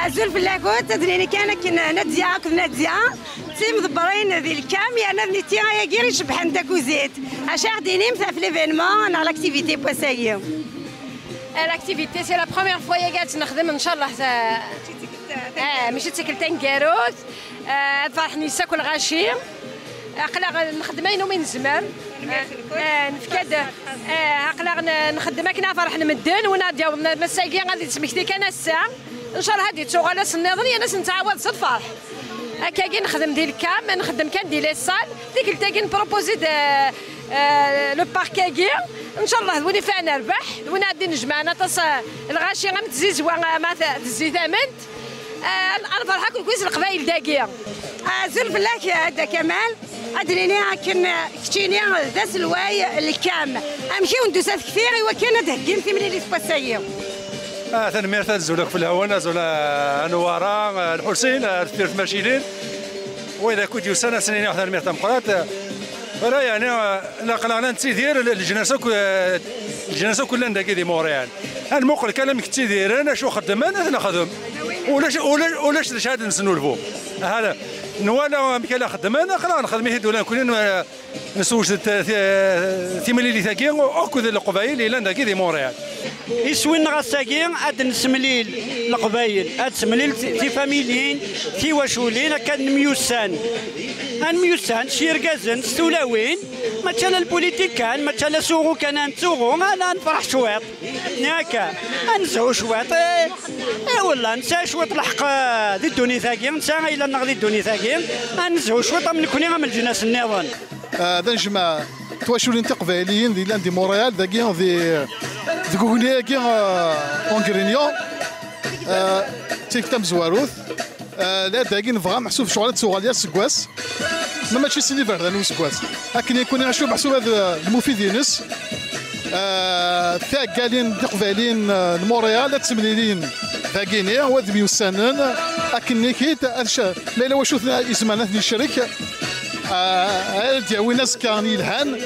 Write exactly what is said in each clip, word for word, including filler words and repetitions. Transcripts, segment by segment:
Azul fell-akent, ad d-nini kan akken Nadia akked Nadia d timḍebbrin di lkam, yerna d nitni ayagi icebbḥen takuzit. Acu ara ɣ-d-tinimt ɣef l'événement neɣ l'activité n wass-agi? L'activité, c'est la première fois yagi ad tt-nexdem, ncallah. Ah, mačči d tikkelt taneggarut. Ah, ad ferḥen yes-s akk lɣaci. Aql-aɣ nxeddem ayen umi nezmer. Ah, nefka-d, ah, aql-aɣ n-, nxeddem akken ad ferḥen medden, win ad d-yawḍen ass-agi ad d-yesmekti kan ass-a. Ncallah ad d-yettuɣal ass nniḍen, yal ass nettɛawad s lferḥ. Akkagi nexdem di lkam, nxeddem kan di les salles. Tikkelt-agi npropose-d, euh, euh, le parc-agi. Ncallah d win ifɛen rrbeḥ, d win ad d-inejmaɛen aṭas, euh, lɣaci am tzizwa, euh, ma t-, tezzi tamment. Euh, ad nferḥ akk deg wis leqbayel dagi. Azul fell-ak a Dda Kamal. Ad d-nini akken keččini d aselway n lkam. Amek i wen-d-tusa tekti i wakken ad d-theggim timlilit n wass-agi? Ah, tanemmirt, azul akk fell-awen, azul a Nwara, a Lḥusin, a deffir tmacilin. Wid akk i d-yusan, ad sen-iniɣ tanemmirt tameqqrant. Tura, yeɛni, aql-aɣ la nettidir, leǧnas akk, leǧnas akk llan dagi di Montréal. Ad nmuqel kan amek ttidiren, acu xeddmen, ad t-nexdem. Ulac, ulac, ulac d acu ad nesnulfu. Aha, nwala amek ara xeddmen, aql-aɣ nexdem-it-id ula nekkni, n-, neswejed t-, t-, timlilit-agi akked Leqbayel yellan dagi di Montréal. Iswi-nneɣ ass-agi ad d-nessemlil Leqbayel, ad d-semlil ti-, tifamilyin, tiwaculin, akka ad nemyussan. Ad nemyussan s yirgazen, s tulawin, mačči ala lpulitik kan, mačči ala s uɣu kan, ad nettuɣu, ad, ad nefreḥ cwiṭ. Akka, ad nezhu cwiṭ. Eh, eh, wallah, nesɛa cwiṭ lḥeqq, eh, di ddunit-agi, nesɛa ayla-nneɣ di ddunit-agi. Ad nezhu cwiṭ am nekkni, am leǧnas nniḍen. Eh, d anejmaɛ n twaculin tiqbayliyin di, yellan di Montréal, dagi, di, deg ugni-agi, eh, en Grignan. Eh, d tikkelt tamezwarut. Eh, la dagi nebɣa meḥsub ccɣel ad tuɣal yal aseggas. Ma mačči sin iberdan n useggas. Akken yakuni acu meḥsub ad, eh, lmufid-ines, eh, tiɛeggalin tiqbayliyin, eh, n Montréal ad ttemlilin dagini, u ad myussanen, akken-nni-kid, ad ca-, ma yella wacu ten-, izemren ad ten-icerrek, eh, ad d-yawin azekka yelhan,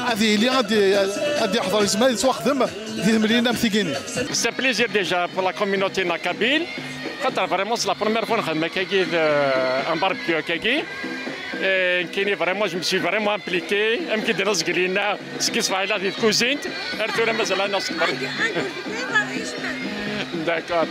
ad yili, ad d-, ad d-yeḥḍer, izmer ad yettwaxdem di temlilin am tigini. C'est un plaisir déjà pour la communauté kabyle. Xaṭer vraiment c'est la première fois nxeddem akkagi d, euh, un barbecue akkagi. Et nekkini vraiment je me suis vraiment impliqué. Amek i d-nezgel yenna seg isfaɛila di tkuzint. Ar tura mazal ad nṣebber. D'accord.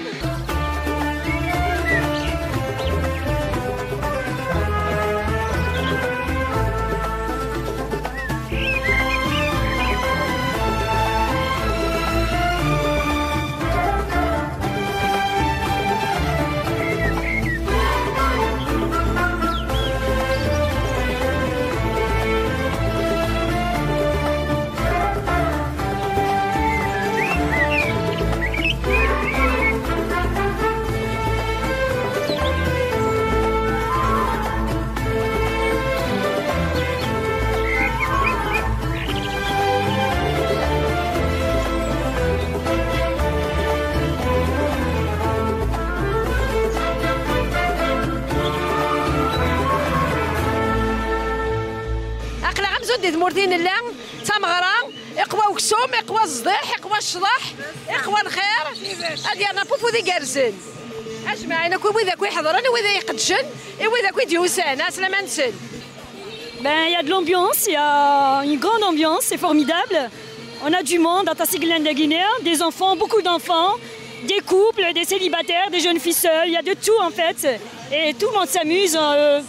Aql-aɣ amzun di tmurt i nella, d tameɣra, iqwa uksum, iqwa ẓẓdiḥ, iqwa ccḍeḥ, iqwa lxir, ad yerna ɣef ufud igerrzen. Ajmaɛin akk, i wid akk iḥeḍren, i wid ay iqeddcen, i wid akk i d-yusan, ɛeslama-nsen. Ben, il y a de l'ambiance, il y a une grande ambiance, c'est formidable. On a du monde, aṭas i yellan dagini, des enfants, beaucoup d'enfants, des couples, des célibataires, des jeunes filles seules, il y a de tout en fait. Et tout le monde s'amuse, euh,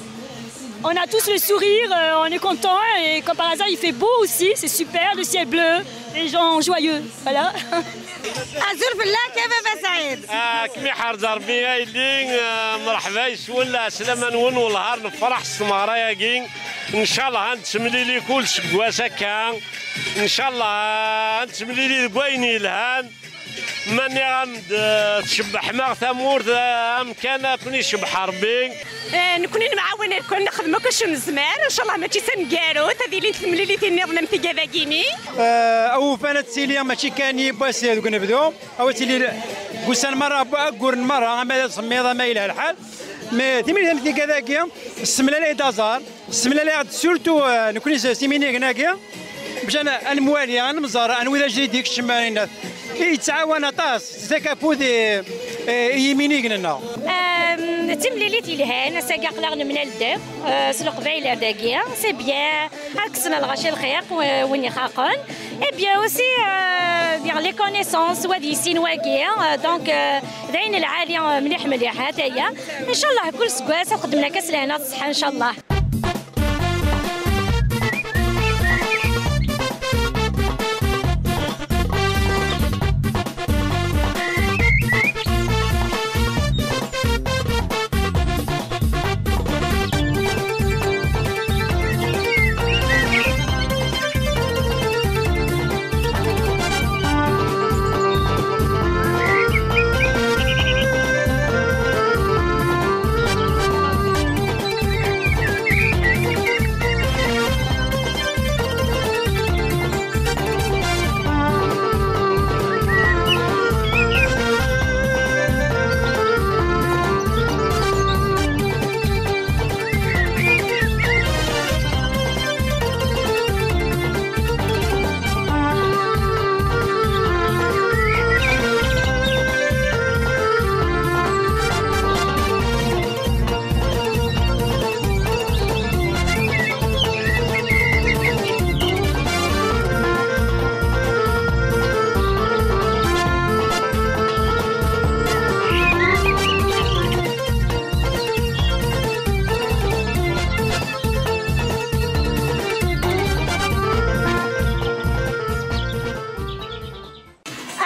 on a tous le sourire, euh, on est content et comme par hasard il fait beau aussi, c'est super, le ciel bleu, les gens joyeux, voilà. Azul fell-ak a baba Saɛid. Ah, kem iḥrez Rebbi a yelli, ah, mreḥba yes-wen, lɛeslama-nwen, wellah ar nefreḥ s tmeɣra-agi. Ncallah ad nettemlili kul seg wass akka. Ncallah ad nettemlili deg wayen yelhan. Ma nniɣ-am-d, ah, tcebbeḥ-aɣ tamurt, ah, amkan ad ken-icebbeḥ Rebbi. Eh, nekkni nemɛawan irken, nexdem akk acu nezmer. Ncallah mačči d taneggarut, ad ilint temlilitin nniḍen am tigad-agi-ni. Eh, awufan ad tili mačči kan yiwwas deg unebdu, aw ad tili deg ussan merra, agguren merra, ama d asemmiḍ, ama yelha lḥal. Mais timlilit am tigad-agi, tessemlalay-d aẓar, tessemlalay-aɣ-d surtout, eh, nekkni s, s iminigen-agi, bac ad, ad nemwali, ad nemẓer anwa i d ajdid i ikecmen, i yettɛawan aṭas, s takafut i, Eh, i yiminigen-nneɣ. Ehm, d timlilit yelhan, ass-agi aql-aɣ nemlal-d akk, eh, s Leqbayel ar dagi, c'est bien, ad kksen lɣaci lxiq, w-, win ixaqen. Et bien aussi, euh, dire les connaissances, wa d yessin wagi, euh, donc, euh, d ayen lɛali, euh, mliḥ mliḥ, ha-t-aya. Ncallah kul seggas ad xedmen akka s lehna d ṣṣeḥḥa, ncallah.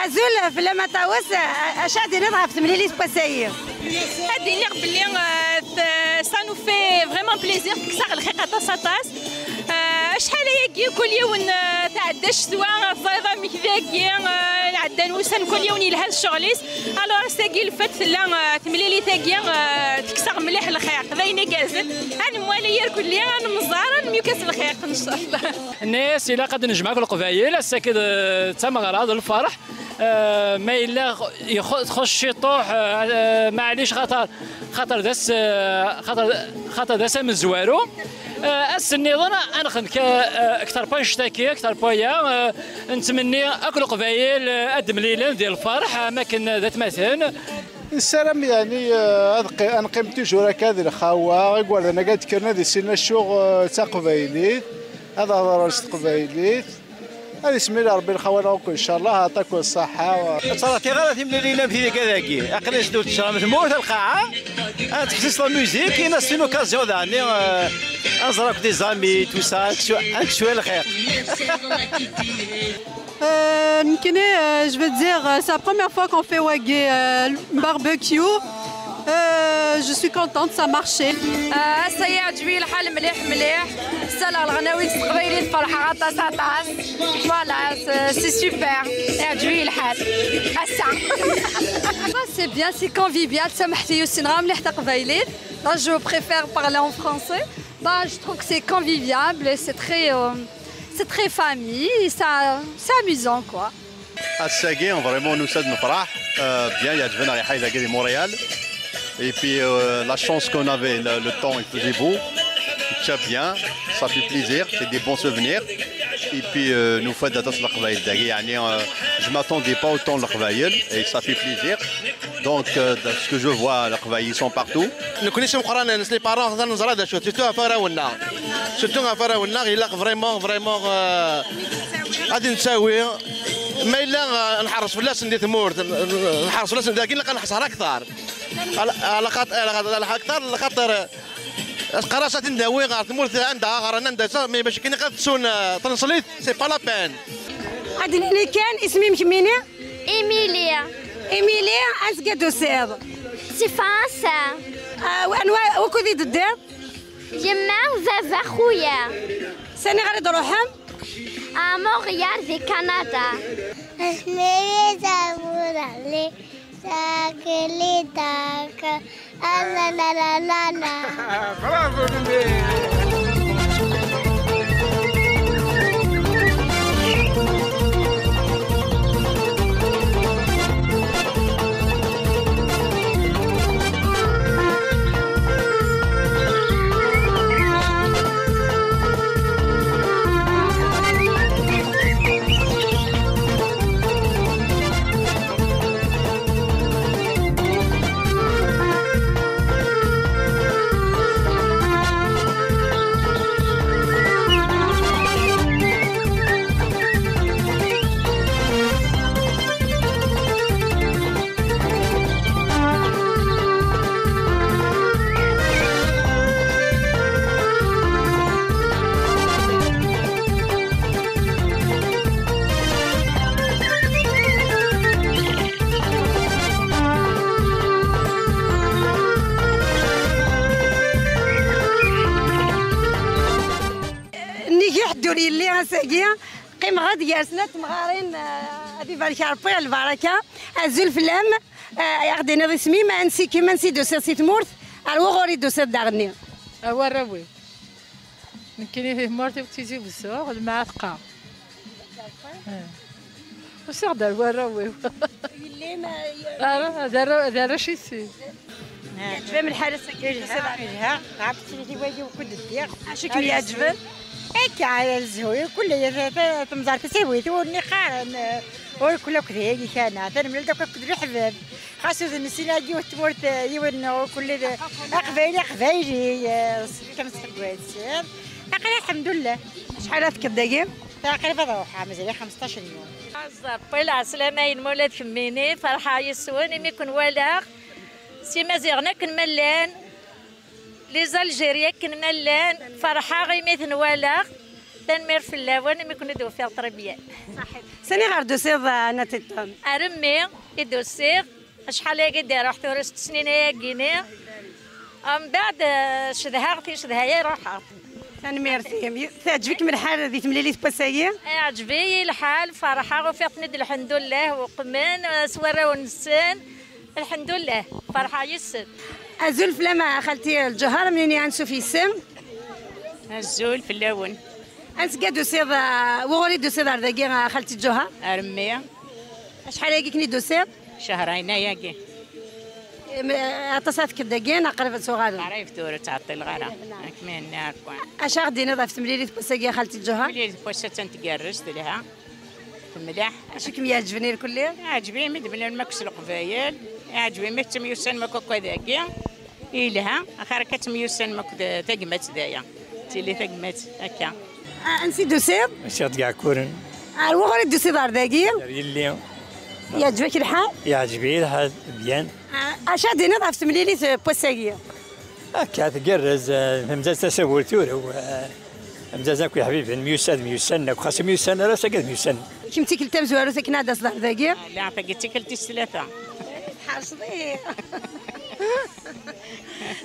Azul fell-am a Ṭawes, acu ad d-tiniḍ ɣef temlilit n wass-agi? Ad d-iniɣ belli, euh, t-, ça nous fait vraiment plaisir, teksaɣ lxiq aṭas aṭas. Euh, acḥal ayagi kul yiwen, euh, tɛedda ccetwa, teẓriḍ amek dagi, euh, ɛeddan wussan kul yiwen yelha d ccɣel-is. Alors ass-agi lfet tella, euh, temlilit-agi, euh, teksaɣ mliḥ lxiq, d ayen igerrzen. Ad nemwali irkelli, ad nemẓar, ad nemyukas lxiq, ncallah. Nnes ilaq ad nejmeɛ akk Leqbayel, ass-agi d, d tameɣra, d lferḥ. Eh, ma yella ixu-, txuṣṣ ciṭuḥ, eh, eh, maɛlic, xaṭer, xaṭer d ass, eh, xaṭer, xaṭer d ass amezwaru. Eh, ass nniḍen ad nexdem ka, eh, akter n wannect-agi, akter n waya, eh, nettmenni akk Leqbayel, eh, ad d-mlilen di lferḥ, am akken d atmaten. Nessaram, yeɛni, eh, ad qi-, ad neqqim toujours akka di lxawa, igerdan-agi ad d-kkren ad issinen acu, eh, d taqbaylit, ad hedren s teqbaylit. Ad ismil Ṛebbi lxawa-nneɣ akk, ncallah, ɛṭaken ṣṣaḥa. Ur ttṛaṭiɣ ara timlilin am tideg dagi. Aql-i s-, ur tettram tmurt, lqaɛa. Ad teḥsis la musique, et c'est une occasion daɣen, euh, ad nẓer akk des amis, tout ça, ad neswa, ad neswa lxir. Euh, nekkini, euh, je veux dire, euh, c'est la première fois qu'on fait wagi, euh, barbecue. Euh, je suis contente, ça a marché. Euh, ass-a yeɛǧeb-iyi lḥal mliḥ mliḥ. Ssaleɣ leɣnawin s teqbaylit, ferḥeɣ aṭas aṭas. Voilà, c'est, c'est super. Yeɛǧeb-iyi lḥal. Ass-a. Ah, c'est bien, c'est convivial. Samḥet-iyi, ur ssineɣ ara mliḥ taqbaylit. Là, je préfère parler en français. Bah, je trouve que c'est convivial et c'est très, euh, c'est très famille. Et ça, c'est amusant, quoi. Ass-agi, vraiment, nusa-d nefṛeḥ. Euh, bien, yeɛǧeb-aneɣ lḥal dagi di Montréal. Et puis, euh, la chance qu'on avait, le, le temps, il faisait beau. Très bien, ça fait plaisir, c'est des bons souvenirs. Et puis, euh, nufa-d aṭas n Leqbayel dagi, yeɛni, euh, je m'attendais pas autant n Leqbayel, et ça fait plaisir. Donc, euh, de ce que je vois, Leqbayel, ils sont partout. Nekkni s imeqqranen, s les parents, atan neẓra d acu, surtout ɣef warraw-nneɣ. Surtout ɣef warraw-nneɣ, ilaq vraiment, vraiment, euh, ad nettawi. Ma yella, euh, nḥerres fell-asen di tmurt, n-, n-, nḥerres fell-asen dagi, ilaq ad nḥesser akteṛ. Ala, ala xaṭ-, ala xaṭ-, ala akteṛ, ala xaṭer, euh, aqras ad ten-nawi ɣer tmurt anda ɣran, anda sa, mais bac akken ad ttun, euh, tneṣlit, c'est pas la peine. Ad d-nini kan, isem-im kemmini? Émilie. Émilie, ansi i d-tusiḍ? Si Fransa. Ah, anwa, wukud i d-teddiḍ? Yemma, baba, xuya. Sani ɣer i d-ruḥem? À Montréal, di Canada. Asmiri, Zaburali, Sakili, Daka. Ah, la, la, la, la, la. Bravo, Mimi. Ur yelli ass-agi, qqimeɣ-d gar snat temɣarin, eh, ad ibarek Ṛebbi lbaraka. Azul fell-am, eh, ad aɣ-d-tiniḍ isem-im, ansi-kem, ansi d-tusiḍ si tmurt, ar wuɣur i d-tusiḍ daɣenni? Ar warraw-iw. Nekkini di tmurt-iw d Tizi Wezzu, Lmaɛtqa. Eh. Usiɣ-d ar warraw-iw. Yelli ma... Ara, d arra-, d arrac i sin. Yeɛǧeb-am lḥal ass-agi? Yelha, yelha. Ɛad ttili wagi ukud ddiɣ. Acu i kem-yeɛǧben? Akka, ala zzhu, kul temẓer tasawit, ur nniqaren, ur kul akk d ayen kan. Tanmel-d akk akked leḥbab. Xas ur d-nessin agi yiwet tmurt, yiwen neɣ kul d aqbayli, aqbayli, eh, kan s tgwazsin. Aql-i, lḥemdullah. Acḥal ara tekkeḍ dagi? Taqrib ad ruḥeɣ, mazal xemseṭṭac n yum. Aẓerṭi, lɛeslama inem ula d kemmini, ferḥeɣ yes-wen imi ken-walaɣ. S Imaziɣen akken ma llan, les Algériens akken ma llan, ferḥeɣ imi ten-walaɣ. Tanemmirt fell-awen imi ken-id-ufiɣ très bien. Sani ɣer d-tusiḍ, a Nna Tiṭṭen? Ar mmi i d-usiɣ. Acḥal ayagi d-iruḥ tura, sett snin ayagi-ni. Mbeɛd, eh, cedhaɣ-t, icedha-yi, ruḥeɣ. Tanemmirt-im. Teɛǧeb-ikem lḥal di temlilit n wass-agi? Iɛǧeb-iyi lḥal, ferḥeɣ, ufiɣ-ten-id, lḥemdullah, uqmen, eh, s warraw-nsen. Lḥemdullah, ferḥeɣ yes-sen. Azul fell-am a xalti Lǧuher, am nini ansuf yes-m. Azul fell-awen. Ansi i d-tusiḍ, eh, wuɣur i d-tusiḍ ar dagi, a xalti Lǧuher? Ar mmi. Acḥal ayagi i ken-id-tusiḍ? Cehrayen ayagi. Em, eh, aṭas ara tekkeḍ dagi, neɣ qrib ad tuɣaleḍ? Qrib tura, ur ttɛeṭṭileɣ ara. Akken i nniɣ akk. Acu ara ɣ-d-tiniḍ ɣef temlilit n wass-agi a xalti Lǧuher? Temlilit n wass-a attan tgerrez, telha. Temleḥ. Acu i kem-iɛeǧben irkelli? Iɛǧeb-iyi mi d-mlalen akk s Leqbayel, iɛǧeb-iyi mi tettemyussanem akk akka dagi. Yelha, axir akka tettemyussanem akk d tagmat daya. Tili tagmat, akka. Ah, ansi d-tusiḍ? Usiɣ-d deg Ɛekkuren. Ar wuɣur i d-tusiḍ ar dagi? Ar yelli. Yeɛǧeb-ak lḥal? Yeɛǧeb-iyi lḥal, bien. Ah, acu ara d-tiniḍ ɣef temlilit n wass-agi? Akka, tgerrez, eh, temzaz tasagurt turew, eh, temzaz akk iḥbiben, myussan, myussan akk, xas myussan ara, s-agi ad myussan. Kemm d tikkelt tamezwarut akken ad d-taseḍ ar dagi? La, tagi d tikkelt tis tlata. Tḥerceḍ-iyi.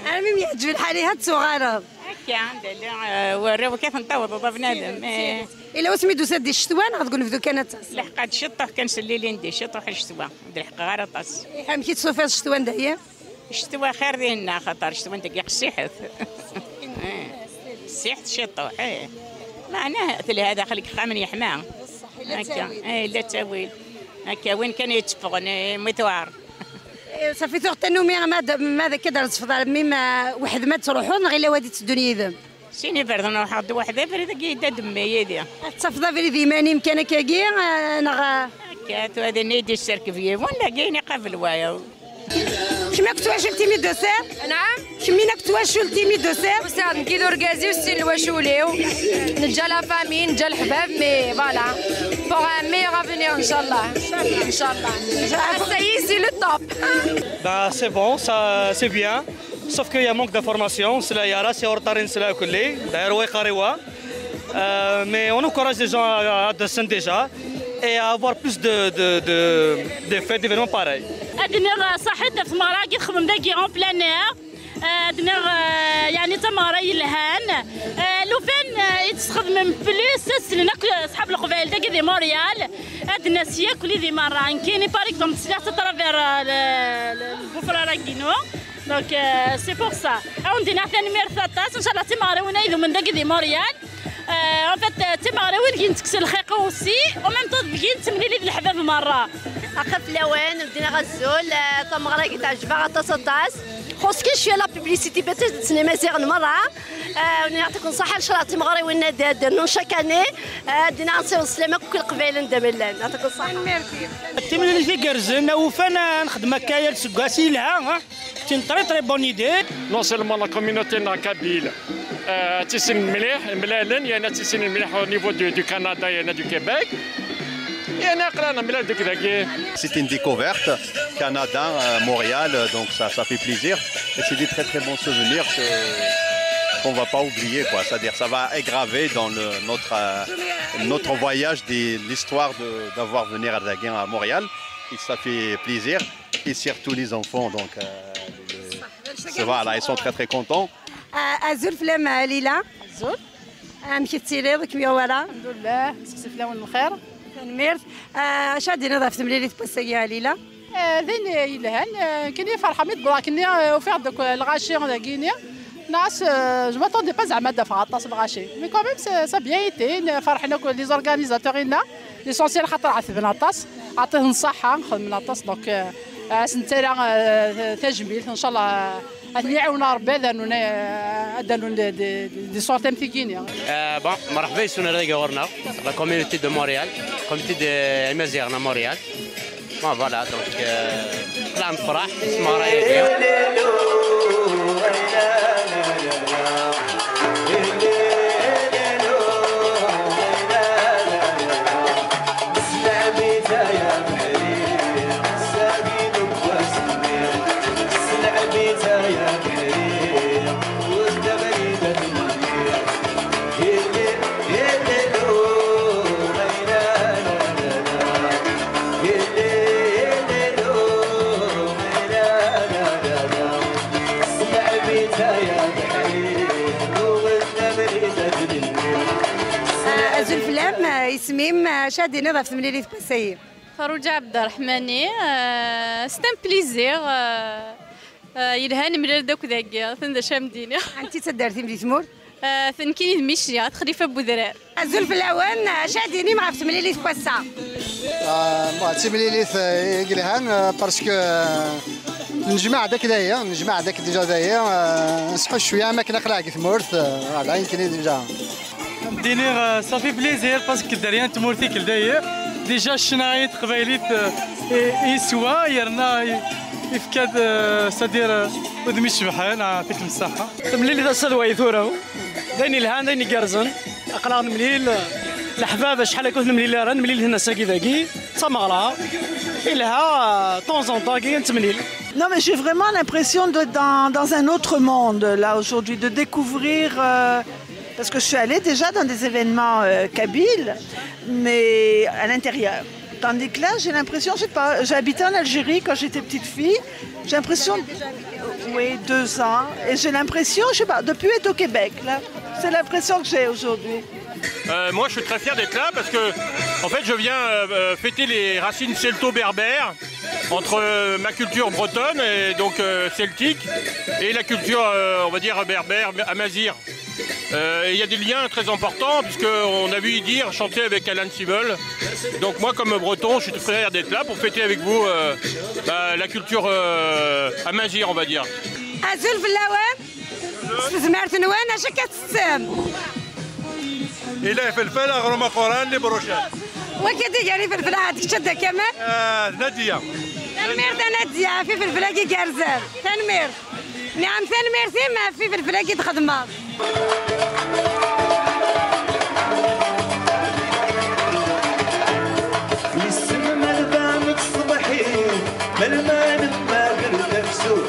Armi m-yeɛǧeb lḥal, ihi ad tuɣaleḍ. Akka, anda llan, eh, warraw, akka ten-tawḍeḍ a bnadem. Tidet, eh. Tidet. Ila wasmi d-tusiḍ di ccetwa neɣ deg unebdu kan ad taseḍ? Leḥqa d ciṭṭuḥ kan s llilin di ciṭṭuḥ ccetwa, ur d-leḥqeɣ ara aṭas. Amek i tt-tufiḍ ccetwa n dayem? Ccetwa xir dinna, axaṭer ccetwa n dagi qessiḥet. Eh, qessiḥet ciṭṭuḥ, eh. Meɛna telha daxel deg ixxamen yeḥma. Akka, eh, illa ttawil. Akka, win kan yetteffɣen, eh, mi tuɛer. Eh, safi tuɣ tannumi ma d, ma d akka d-rezfeḍ ar mmi, ma weḥd-m ad truḥeḍ, neɣ illa wad itteddun yid-m? Sin iberdan ruḥeɣ-d weḥd-i, abrid-agi yedda d mmi yid-i. Ad tafeḍ abrid iman-im kan akkagi, eh, neɣ, eh? Akka, tura dinna i d-isserkeb yiwen, dagi i qabel wayeḍ. Kemm akk d twacult-im i d-tusiḍ? Naɛam? Kemmini akk d twacult-im i d-tusiḍ? Usiɣ-d nekk d urgaz-iw, sin lwacul-iw. Neǧǧa la famille, neǧǧa leḥbab, mais voilà. Pour un meilleur avenir, ncallah. Ncallah. Ah, ça y est, c'est le top. Ben, c'est bon, ça, c'est bien. Sauf qu'il y a manque d'information. Nesla i ara, si ur ṭarin nesla akk-lli. D'ailleurs, wa yeqqar i wa. Euh, mais on encourage les gens à, à descendre déjà et à avoir plus de, de, de, de faits, d'événements pareils. Ad d-iniɣ, euh, ṣaḥit ɣef tmeɣra-agi txedmem dagi en plein air. Euh, ad d-iniɣ, euh, yeɛni d tameɣra yelhan. Euh, lufan, euh, i tesxedmem plus, ad slen akk ṣḥab Leqbayel dagi di Montréal. Ad d-nas yakk lidi merra. Nekkini, par exemple, sliɣ-tt à travers, euh, le, le, le beau-frère-agi-inu. Donc, euh, c'est pour ça. Ad wen-d-iniɣ tanemmirt aṭas. Ncallah d timeɣriwin ay idumen dagi di Montréal. Euh, en fait, euh, d timeɣriwin deg nettekkes lxiq aussi, en même temps deg nettemlili d leḥbab merra. Axaf lawan, ad d-iniɣ azul, euh, tameɣra-agi teɛjeb-aɣ aṭas, aṭas. Xus kan cwiya la publicité, peut-être d Imaziɣen merra. Euh, ad iniɣ yeɛṭikum ṣṣeḥḥa, ncallah d timeɣriwin ad d-rnun chaque année. Euh, ad d-iniɣ ad nsiweḍ sslam akk i Leqbayel anda ma llan. Yeɛṭikum ṣṣeḥḥa. Timlilit igerrzen, awufan, ad nexdem akka yal aseggas, yelha, ha? C'est une très, très bonne idée. Non seulement la communauté n kabyle, euh, ad tissinen mliḥ, mlalen, yerna ad tissinen mliḥ au niveau du, du Canada, yerna du Québec. Yerna aql-aɣ nemlal deg dagi. C'est une découverte, Canada, euh, Montréal, euh, donc ça, ça fait plaisir. Et c'est des très, très bons souvenirs que, qu'on va pas oublier, quoi. C'est-à-dire, ça va être gravé dans le, notre, euh, notre voyage de l'histoire de, d'avoir venu à Ardaguen à Montréal. Et ça fait plaisir. Et surtout les enfants, donc, euh, le, c'est, voilà, ils sont très, très contents. Euh, azul fell-am, euh, Lila. Azul. Amek i tettiliḍ, kem yuɣ wara? Alḥemdulillah, sexsi fell-awen lxir. Tanemmirt. Ah, acu ad d-tiniḍ ɣef temlilit n wass-agi a Lila? Ah, d ayen yelhan, ah, kan i ferḥeɣ mi d-wwḍeɣ akkenni, ah, ufiɣ-d akk lɣaci dagini. Nas, ah, je m'attendais pas zeɛma ad d-afeɣ aṭas lɣaci. Mais quand même, ça, ça a bien été, ferḥen akk les organisateurs-inna. L'essentiel xaṭer ɛetben aṭas, ɛṭiten ṣṣaḥa, xedmen aṭas, donc, ah, ad sen-nettarra, ah, tajmilt, ncallah. Ad ten-iɛiwen Ṛebbi ad rnun, eh, ad rnun di, di, di, di ṣṣuṛt am tigini. Euh, bon, merḥba yes-wen ar dagi ɣur-neɣ, la communauté de Montréal, communauté de Imaziɣen à Montréal. Bon, voilà, donc, euh, aql-aɣ nefṛeḥ s tmeɣra-agi. Azul fell-am, isem-im, acu ad d-tiniḍ ɣef temlilit n wass-agi? Farouja Abderrahmani, euh, c'est un plaisir, euh, euh, yelha nemlal-d akk dagi, atan d acu am d-iniɣ. Anti d taddart-im di tmurt? Euh, nekkini d Michia, Xlifa n Wedrar. Azul fell-awen, acu ad d-tinim ɣef temlilit n wass-a? Ah, bon, d timlilit, euh, i yelhan, euh, parce que, euh, nejmaɛ-d akk dagi, nejmaɛ-d akk déjà dagi, euh, nesḥus cwiya am akken aql-aɣ deg tmurt, euh, voilà, nekkini déjà. D-iniɣ, euh, ça fait plaisir parce que dderya n tmurt i yelha dagi. Déjà ccna i teqbaylit, euh, i, i yeswa, yerna i, yefka-d, euh, c'est-à-dire, euh, udem icebḥen, ah, yɛṭikem ṣṣeḥḥa. Temlilit ass-a d way tura. D ayen yelhan, d ayen igerrzen. Aql-aɣ nemlil, leḥbab acḥal akka ur t-nemlil ara, nemlil-ten ass-agi dagi, d tameɣra. Yelha, de temps en temps, agi nettemlil. Non, mais j'ai vraiment l'impression d'être dans, dans un autre monde, là, aujourd'hui, de découvrir, euh, parce que je suis allée déjà dans des événements, euh, kabyles, mais à l'intérieur. Tandis que là, j'ai l'impression, je sais pas, j'ai habité en Algérie quand j'étais petite fille, j'ai l'impression, oui, deux ans, et j'ai l'impression, je sais pas, de plus être au Québec, là. C'est l'impression que j'ai aujourd'hui. Euh, moi, je suis très fier d'être là parce que, en fait, je viens, euh, euh, fêter les racines celto-berbères entre, euh, ma culture bretonne et donc, euh, celtique et la culture, euh, on va dire, berbère, amazigh. Euh, et il y a des liens très importants puisqu'on a vu Idir chanter avec Alan Stivell. Donc moi, comme breton, je suis très fier d'être là pour fêter avec vous, euh, bah, la culture, euh, amazigh, on va dire. Azul fell-awen, s tezmert-nwen, acu akka tettettem? Ila ifelfel, aɣrum aquran, les brochettes. Wagi d iger ifelfel, ah, d kečč a Dda Kamal? Ah, d Nadia. Tanemmirt a Nadia, ɣef ifelfel-agi gerrzen. Tanemmirt. Niɛam, tanemmirt-im ɣef ifelfel-agi txedmeḍ. Wissen ma nban ṣṣbeḥ-in, melmi nemmager tafsut.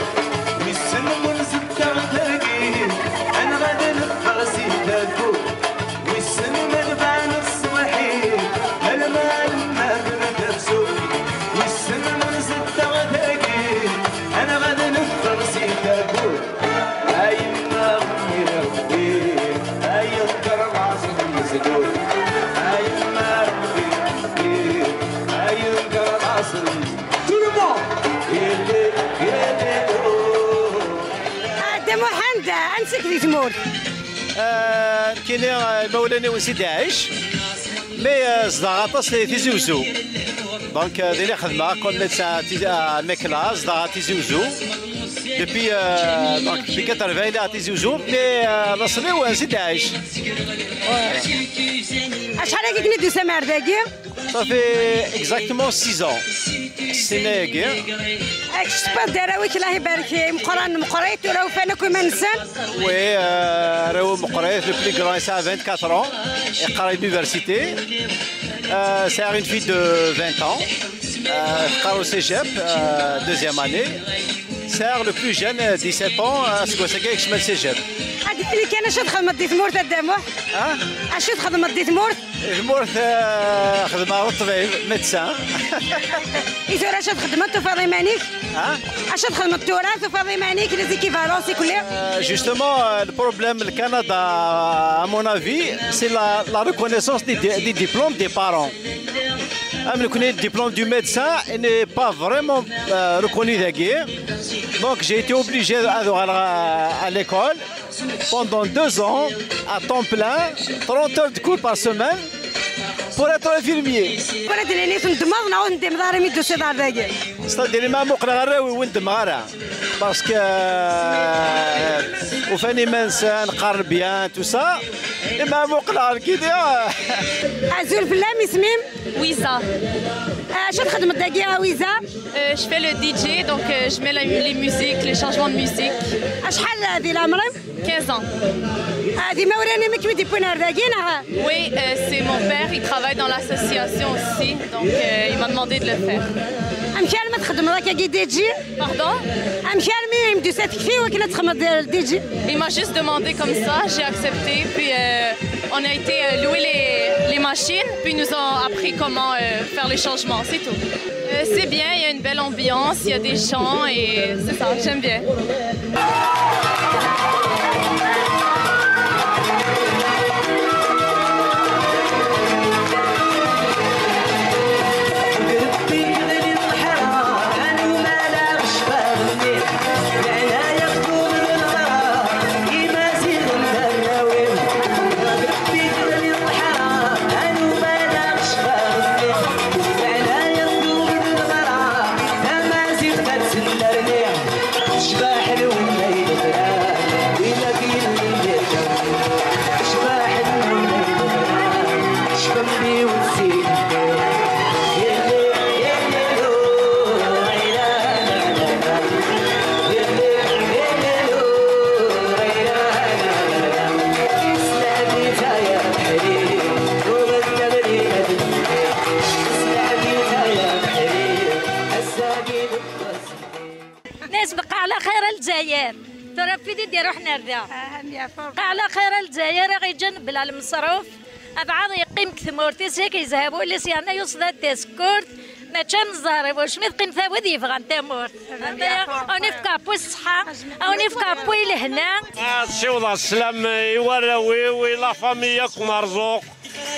Wissen ma nzeddeɣ dagi, anɣa ad neffeɣ si tafut. Wissen ma nban ṣṣbeḥ-in, melmi nemmager tafsut. Wissen ma nzeddeɣ dagi, anɣa ad neffeɣ si tafut. A yemma Ṛebbi, a yenker laṣel n lezdud. A yemma Ṛebbi, a yenker laṣel n... Tout le monde. Yelli, yelli, oh. A Dda Muḥend, ansi-k di tmurt? Ah, nekkini, ah, imawlan-iw n Sidi Ɛic. Mais, euh, zedɣeɣ aṭas di Tizi Uzzu. Donc, euh, din i xedmeɣ comme médecin à Tizi, à Mekla, zedɣeɣ Tizi Uzzu. Depuis, euh, donc, depuis quatre-vingts, à Tizi Uzzu, mais, euh, laṣel-iw, euh, Sidi Ɛic. Acḥal agi akken i d-tusam ar dagi? Ça fait exactement six ans. Sin-agi. Kečč tewwiḍ-d arraw-ik, Allah ibarek, meqqren, meqqrit, tura ufan akk iman-nsen. Oui, euh, arraw meqqrit, le plus grand, il a vingt-quatre ans, yeqqar à l'université. Euh, c'est une fille de vingt ans, euh, teqqar au cégep, euh, deuxième année. C'est le plus jeune, euh, dix-sept ans, euh, aseggas-agi yekcem cégep. Ad d-tini kan acu txedmeḍ di tmurt a Dda Muḥ? Ah? Acu txedmeḍ di tmurt? Di tmurt, euh, xedmeɣ d ṭṭbib, médecin. Tura acu txedmeḍ, tufiḍ iman-ik? Acu txedmeḍ tura, tufiḍ iman-ik, les équivalences, ikelli? Justement, euh, le problème, le Canada, à mon avis, c'est la, la reconnaissance des, des diplômes des parents. Am nekkni, le diplôme du médecin n'est pas vraiment euh, reconnu dagi. Donc j'ai été obligé ad uɣaleɣ à, à l'école pendant deux ans, à temps plein, trente heures de cours par semaine, pour être infirmier. Ur d-nini tendmeḍ neɣ ur tendimeḍ ara mi d-tusiḍ ɣer dagi? C'est-à-dire, ma muqleɣ arraw-iw ur ndemmeɣ ara. Parce que euh, ufan iman-nsen, qqaren bien, tout ça. Et ma muqleɣ lkidi. Azul fell-am, isem-im? Wiza. Acu txedmeḍ dagi a Wiza? Euh, je fais le D J, donc euh, je mets la- les musiques, les changements de musique. Acḥal di leɛmer-im? Quinze ans. D imawlan-im i kem-id-iwwin ar dagi neɣ? Oui, euh, c'est mon père, il travaille dans l'association aussi, donc euh, il m'a demandé de le faire. Amek armi txedmeḍ akkagi D J? Pardon? Amek armi i m-d-tusa tekfi wakken ad txedmeḍ D J? Il m'a juste demandé comme ça, j'ai accepté, puis euh, on a été euh, louer les, les machines, puis ils nous ont appris comment euh, faire les changements, c'est tout. Euh, c'est bien, il y a une belle ambiance, il y a des gens et c'est ça, j'aime bien. ناس بقى على خير الجزائر. ترى في دي ديرو حنا ردا. بقى على خير الجزائر، غير جنب بلا المصروف. أبعض يقيم كثمورتي سيك يزهبوا لي سيانا يصدى الديسكورد. ما كان الزهر واش ما تقيم ثاود يبغى تمورت. أو نفكا بو الصحة، أو نفكا بو الهنا. Ssiwḍeɣ sslam i warraw-iw, i la famille akk Merzuq,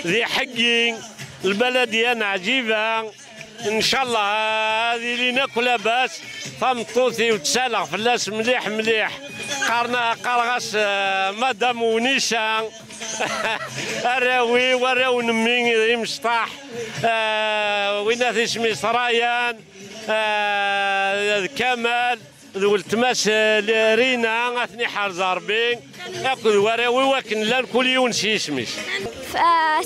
di Ḥeggi, lbaladiya n Ɛǧiba. Ncallah ad ilin akk labas. Tameṭṭut-iw ttsaleɣ fell-as mliḥ mliḥ. Qqaren-, qqareɣ-as eh, madam Unisa. Arraw-iw, arraw n mmi d imecṭaḥ. Eh, winat isem-is Rayan, eh, d Kamal. D weltma-s, eh, Rina, ad ten-iḥrez Ṛebbi, akked warraw-iw akken llan kul yiwen s yisem-is.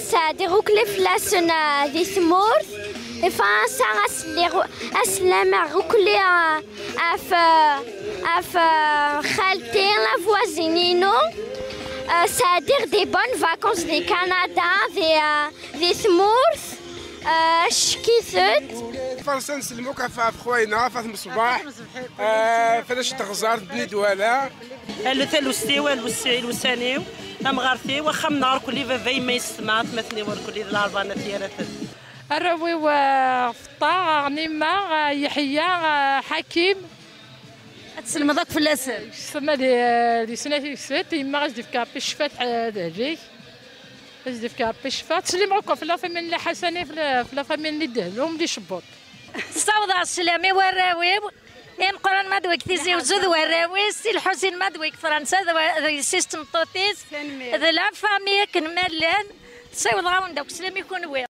Sɛeddiɣ ukli fell-asen eh, di tmurt. Di Fransa, ass-, lliɣ, ass-, lameɣ ukli eh, af, eh, af eh, xalti, la voisine-inu. Eh, Sɛeddiɣ des bonnes vacances di Canada, di, eh, di tmurt. Eh, ccekit-d. Farsen s lmukafaf xwayna, Fatem Ṣbeḥ. Eh, fell-as teɣzart, bni dwala. Talust-iw, lwessan-iw, tamɣart-iw, axxam-nneɣ, rkul i baba, yemma, yessetma, atmaten-iw, rkul i d lɛerba n at yaraten. Arraw-iw, eh, Feṭṭa, Ɣnima, eh, Yeḥya, eh, Ḥakim. Ad tselmeḍ akk fell-asen. Ssema di, eh, di snat yemma ad s-d-ifk Ṛebbi ccfa, eh, d ahlik. Ad s-d-ifk Ṛebbi ccfa. Ttsellimeɣ akk ɣef la famille n Lḥasan, ɣef la, ɣef la famille n Dehlu, mli cebbuḍ. Ssawḍeɣ sslam i warraw-iw, i Meqqran Madwig Tizi Uzzu d warraw-is, i Lḥusin Madwig Fransa d wa-, d yessi-s tmeṭṭut-is, d la famille akken ma llan. Ssawḍeɣ-awen-d akk sslam i kunwi.